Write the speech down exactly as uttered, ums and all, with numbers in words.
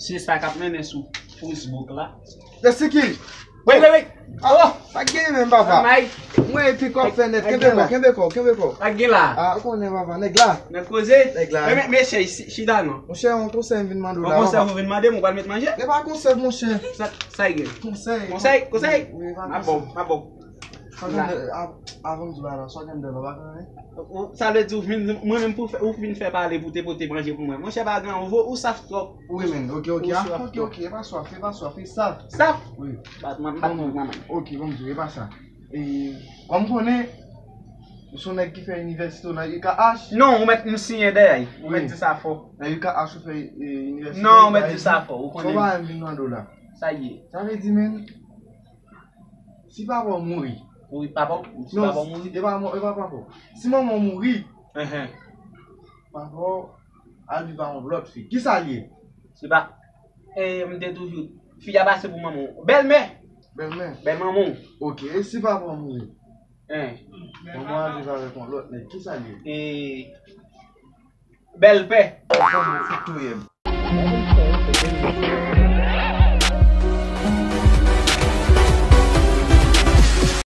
Se sa k ap mennen sou Facebook la. Jessica! Wi, wi, wi. Alo! Sa k gen menm, papa? Mwen epi kò fè nèt. Kenbe kò, kenbe kò, kenbe kò. Sa k gen la? Ah, ou konnen, papa, nèg la. Nèg koze? Nèg la. Men, men, mesye, chita non. Monchè, yon konsèy m vin mande w la. Yon konsèy ou vin mande m, ou pral met manje? Se pa konsèy, monchè. Sa, sa y gen? Konsèy. Konsèy, konsèy? Wi, pa konsèy. M ap ba w, m ap ba w. Sa gen de, a-, avan m di w la, sa gen de lò, pa konnen? Ou, sa vle di ou vin, mwen menm pou fè, ou vin fè pale pou te pote manje pou mwen. Monchè, pa gen anvo, ou saf twòp. Wi, men, ok, ok, ok, ok, e pa swaf, e pa swaf, e saf. Saf? Wi. Bat, man, bat, man, man. Ok, bon, m di w, e pa sa. E, kòm konnen, ou se yon nèg ki fè inivèsite w nan U K H? Non, ou mèt m siyen dèyè, ou mèt di sa fò. Nan U K H ou fè, e, inivèsite? Non, ou mèt di sa fò, ou konnen. Fò pa m vin mande w la. Sa ye. Sa vle di, men, si papa w mouri. Wi, papa w, si papa w mouri. Non, e pa, e pa papa w. Si manman w mouri, papa w al viv ak yon lòt fi. Kisa l ye? Se pa, e, m te toujou, fi a pase pou manman w. Bèlmè. Bèlmè. Bèlmanman w. Ok, e si papa w mouri? Manman w al viv avèk yon lòt nèg. Kisa l ye? E, bèlpè. Ou konn mwen fout touye m.